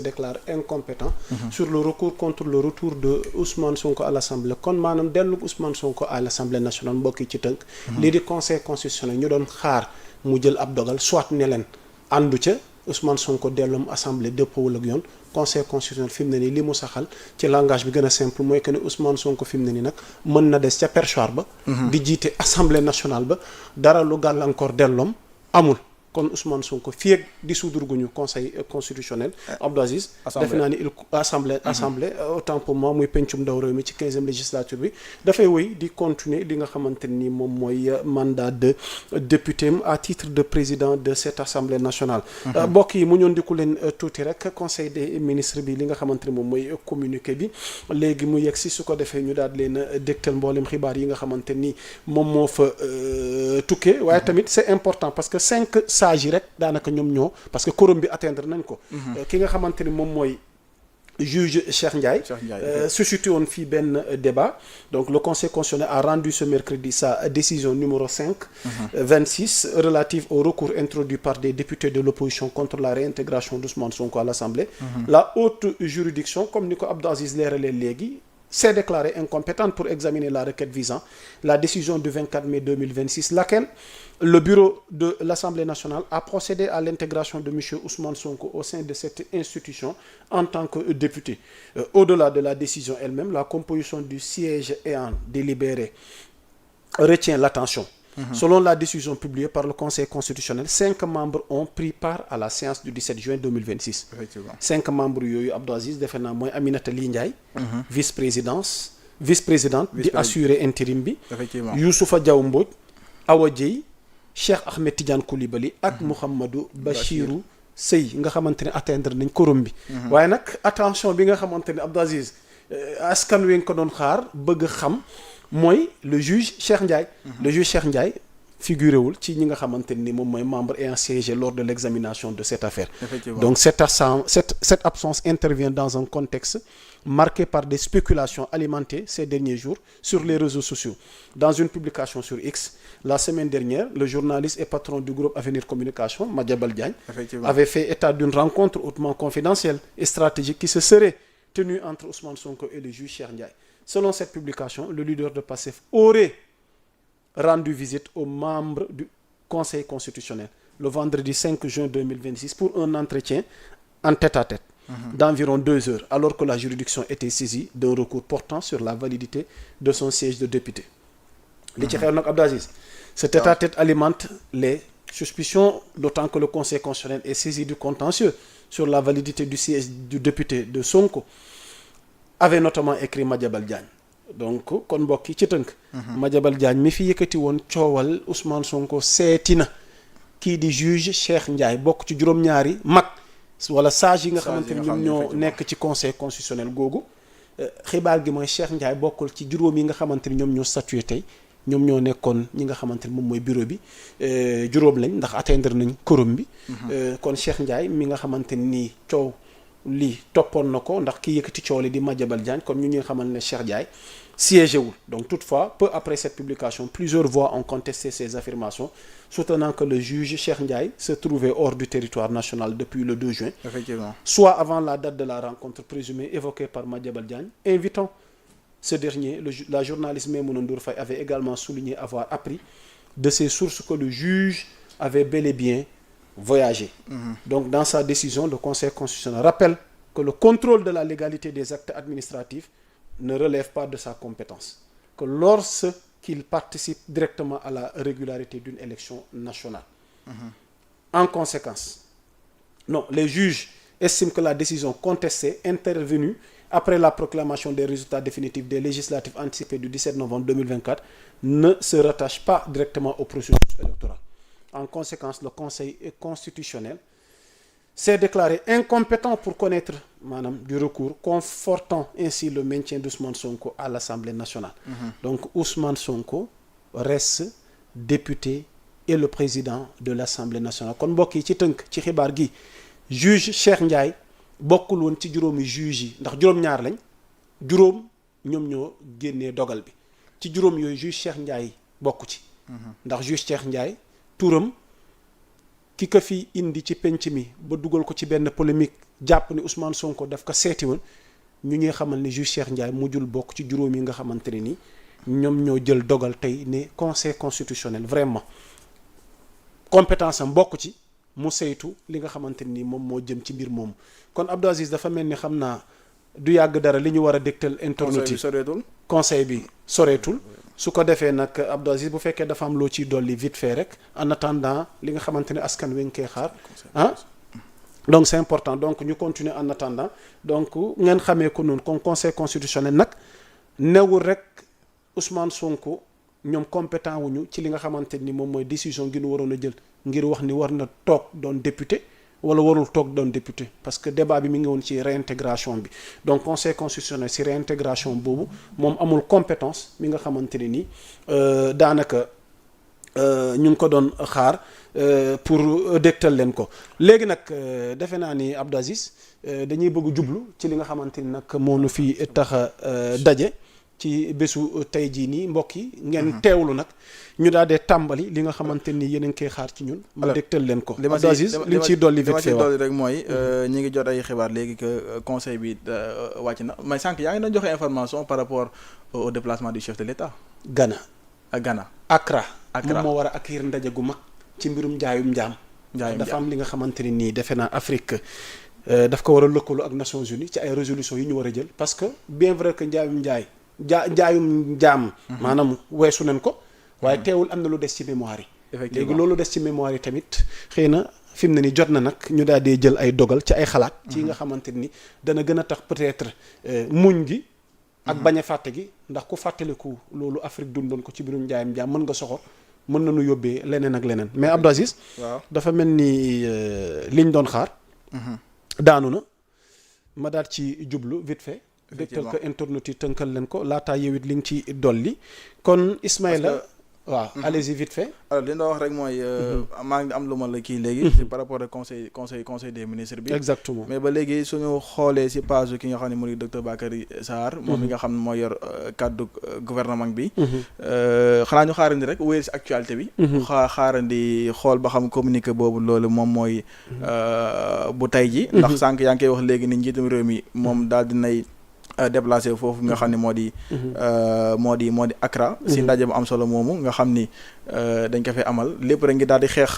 déclare incompétent sur le recours contre le retour de Ousmane Sonko à l'Assemblée kon maanaam dellu Ousmane Sonko à l'Assemblée nationale mbokk yi ci tënk lii di conseil constitutionnel ñu doon xaar mu jël ab dogal soit ne leen àndu ca Ousmane Sonko delloom assemblée dëppoowul ak yoon conseil constitutionnel fi mu ne nii li mu saxal ci langage bi gën a simple mooy que ne Ousmane Sonko fi mu ne nii nag mën na des ca perchoir ba di jiite assemblée nationale ba dara lu gàllankoor delloom amul kon Ousmane Sonko fii ak dissoudre guñu conseil constitutionnel Abdou Aziz defe naa ni il assemblée autant pour moi muy pencum ndaw réew mi ci 15e législature bi dafay wéy di continuer li nga xamante ni moom mooy mandat de député à titre de président de cette assemblée nationale mbokk yi mu ñoon di ku leen tuuti rek conseil des ministres bi li nga xamante ni moom mooy communiqué bi léegi mu yegg si su ko defee ñu daal leen dégtal mboolem xibaar yi nga xamante ni moom moo fa tukkee waaye tamit c'est important parce que 5 sages yi rek daanaka ñoom ñoo parce que quorum bi atteindre nañ ko ki nga xamante ni moom mooy juge Cheikh Ndiaye suscité woon fii benn débat donc le conseil constitutionnel a rendu ce mercredi sa décision numéro 5/26 relative au recours introduit par des députés de l'opposition contre la réintégration d'Ousmane Sonko à l'Assemblée la haute juridiction comme ni ko Abdou Aziz leeralee léegi s'est déclarée incompétente pour examiner la requête visant la décision du 24 mai 2026 laquelle le bureau de l'Assemblée nationale a procédé à l'intégration de monsieur Ousmane Sonko au sein de cette institution en tant que député. Au-delà de la décision elle-même, la composition du siège ayant délibéré retient l'attention. Selon la décision publiée par le Conseil constitutionnel, 5 membres ont pris part à la séance du 17 juin 2026. Effectivement. 5 membres yooyu Abdou Aziz defe naa mooy Aminata Ly Ndiaye vice-présidente di assurer intérim bi. Effectivement. Youssoufa Diaw Mbodj, Awa Dieye, Cheikh Ahmed Tidiane Koulibaly ak Mouhamadou Bachirou Seye nga xamante ne atteindre nañ quorum bi. waaye nag attention bi nga xamante ne Abdou Aziz askan wi nga ko doon xaar bëgg xam mooy le juge Cheikh Ndiaye. Le juge Cheikh Ndiaye figuré wul ci ñi nga xamante ni moom mooy membre ayant siégé lors de l'examination de cette affaire. Donc cette absence intervient dans un contexte marqué par des spéculations alimentées ces derniers jours sur les réseaux sociaux. Dans une publication sur X, la semaine dernière, le journaliste et patron du groupe Avenir Communication, Madiambal Diagne, avait fait état d'une rencontre hautement confidentielle et stratégique qui se serait tenue entre Ousmane Sonko et le juge Cheikh Ndiaye. Selon cette publication, le leader de PASTEF aurait rendu visite aux membres du Conseil constitutionnel le vendredi 5 juin 2026 pour un entretien en tête-à-tête d'environ 2 heures, alors que la juridiction était saisie d'un recours portant sur la validité de son siège de député. Li ci xew nag Abdou Aziz, ce tête-à-tête alimente les suspicions, d'autant que le Conseil constitutionnel est saisi du contentieux sur la validité du siège du député de Sonko, avait notamment écrit Madiambal Diagne. Donc kon mbokk yi ci tënk Madiambal Diagne mi fi yëkkati woon coowal Ousmane Sonko seeti na kii di juge Cheikh Ndiaye bokk ci juróom-ñaari mag wala sage yi nga xamante ni ñoom ñoo nekk ci conseil constitutionnel googu xibaar gi mooy Cheikh Ndiaye bokkul ci juróom yi nga xamante ni ñoom ñoo statué tey ñoom ñoo nekkoon ñi nga xamante ni moom mooy bureau bi juróom lañ ndax atteindre nañ quorum bi kon Cheikh Ndiaye mi nga xamante ni coow lii toppoon na ko ndax ki yëkkati coow li di Madiambal Diagne kon ñu xamal ne Cheikh Ndiaye siégé wul. Donc toutefois, peu après cette publication, plusieurs voix ont contesté ces affirmations, soutenant que le juge Cheikh Ndiaye se trouvait hors du territoire national depuis le 2 juin. Effectivement. Soit avant la date de la rencontre présumée évoquée par Madiambal Diagne, invitant ce dernier, la journaliste Maïmouna Ndour Faye avait également souligné avoir appris de ses sources que le juge avait bel et bien voyagé. Donc dans sa décision, le Conseil constitutionnel rappelle que le contrôle de la légalité des actes administratifs ne relève pas de sa compétence, que lorsqu'il participe directement à la régularité d'une élection nationale. En conséquence, les juges estiment que la décision contestée, intervenue après la proclamation des résultats définitifs des législatives anticipées du 17 novembre 2024, ne se rattache pas directement au processus électoral. En conséquence, le Conseil constitutionnel s'est déclaré incompétent pour connaître du recours, confortant ainsi le maintien d'Ousmane Sonko à l'Assemblée nationale. Donc Ousmane Sonko reste député et le président de l'Assemblée nationale. Kon mbokk yi ci tënk ci xibaar gi juge Cheikh Ndiaye bokkul woon ci juróomi juge yi ndax juróom-ñaar lañ juróom ñoom ñoo génnee dogal bi ci juróom yooyu juge Cheikh Ndiaye bokku ci ndax juge Cheikh Ndiaye turam ki ko fi indi ci penc mi ba dugal ko ci benn polémique jàpp ni Ousmane Sonko daf ko seeti woon ñu ñuy xamal ni juge Cheikh Ndiaye mujjul bokk ci juróom yi nga xamante ne ni ñoom ñoo jël dogal tey ne conseil constitutionnel vraiment compétence am bokk ci mu saytu li nga xamante ni moom moo jëm ci mbir moomu kon Abdou Aziz dafa mel ni xam naa du yàgg dara li ñu war a dégtal internautes yi conseil bi soreetul su ko defee nag Abdou Aziz bu fekkee dafa am loo ciy dolli vite fait rek en attendant li nga xamante ne askan wi nga koy xaar ah donc c'est important donc ñu continuer en attendant donc ngeen xamee ko noonu comme conseil constitutionnel nag newul rek Ousmane Sonko ñoom compétent wuñu ci li nga xamante ni moom mooy décision gi ñu waroon a jël ngir wax ni war na toog doon député wala warul toog doon député parce que débat bi mi ngi woon ci réintégration bi donc conseil constitutionnel ci réintégration boobu moom amul compétence mi nga xamante ne ni daanaka ñu ngi ko doon xaar pour dégtal leen ko léegi nag defe naa ni Abdou Aziz dañuy bëgg jublu ci li nga xamante ni nag moo nu fi tax a daje ci bésu tey jii nii mbokk yi ngeen teewlu nag ñu daal dee tàmbali li nga xamante ni yéen a ngi koy xaar ci ñun. ma dégtal leen ko. Abdou Aziz li ñu ciy dolli vite fait dolli rek mooy ñi ngi jot ay xibaar léegi que conseil bi wàcc na mais sànq yaa ngi doon joxe information par rapport au déplacement du chef de l'État. Ghana. ak Ghana. Accra moom moo war a accueillir ndaje gu mag ci mbirum njaayum njaam. dafa am li nga xamante ni nii defe naa Afrique daf ko war a lëkkaloo ak Nations Unies ci ay résolutions yi ñu war a jël parce que bien vrai que njaayum njaam maanaam weesu nañ ko waaye teewul am na lu des ci mémoire yi léegi loolu des ci mémoire yi tamit xëy na fi mu ne ni jot na nag ñu daal di jël ay dogal ci ay xalaat ci nga xamante ni dana gën a tax peut-être muñ gi ak bañ a fàtte gi ndax ku fàttaliku loolu Afrique dundoon ko ci biirum njaayam njaam mën nga soxor mën nañu yóbbee leneen ak leneen mais Abdou Aziz waaw dafa mel ni liñ doon xaar daanu na ma daal ci jublu vite fait dégtal ko internet yi tënkal leen ko laataa yow it li nga ci dolli kon Ismaïla waaw allez-y vite fait. alors li nga wax rek mooy maa ngi am lu ma la kii léegi par rapport ak conseil des ministres bi exactement mais ba léegi suñu xoolee si page ki nga xam ne mooy docteur Bakary Sarr moom mi nga xam ne mooy yor kàddu gouvernement bi xanaa ñu xaarandi rek wéyal si actualité bi xaarandi xool ba xam communiqué boobu loolu moom mooy bu tey ji ndax sànq yaa ngi koy wax léegi ni njiitum réew mi moom daal dinay déplacé foofu nga xam ne moo di Accra si ndaje bu am solo moomu nga xam ni dañ ko fay amal lépp rek ngi daal di xeex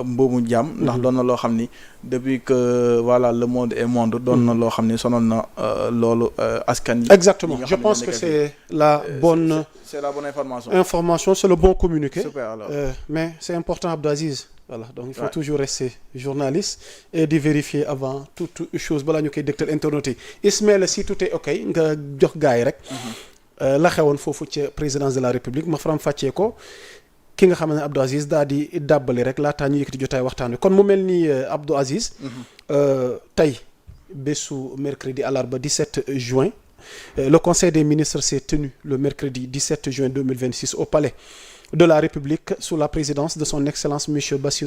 mboomu jaam ndax doon na loo xam ni depuis que voilà le monde est monde doon na loo xam ni sonal na loolu askan yi exactement je pense que c'est la bonne information c'est le bon communiqué. Super, alors. Mais c'est important Abdou Aziz voilà donc il faut toujours rester journaliste et de vérifier avant toute chose balaa ñu koy dégtal internautes yi Ismaïla si tout est ok nga jox gars yi rek la xewoon foofu ca présidence de la république ma faram fàccee ko ki nga xam ne Abdou Aziz daal di dàbbali rek laataa ñu yëkkati jotaay waxtaan wi kon mu mel ni Abdou Aziz tey bésu mercredi àllarba 17 juin le conseil des ministres s'est tenu le mercredi 17 juin 2026 au palais de la République sous la présidence de son excellence monsieur Bassirou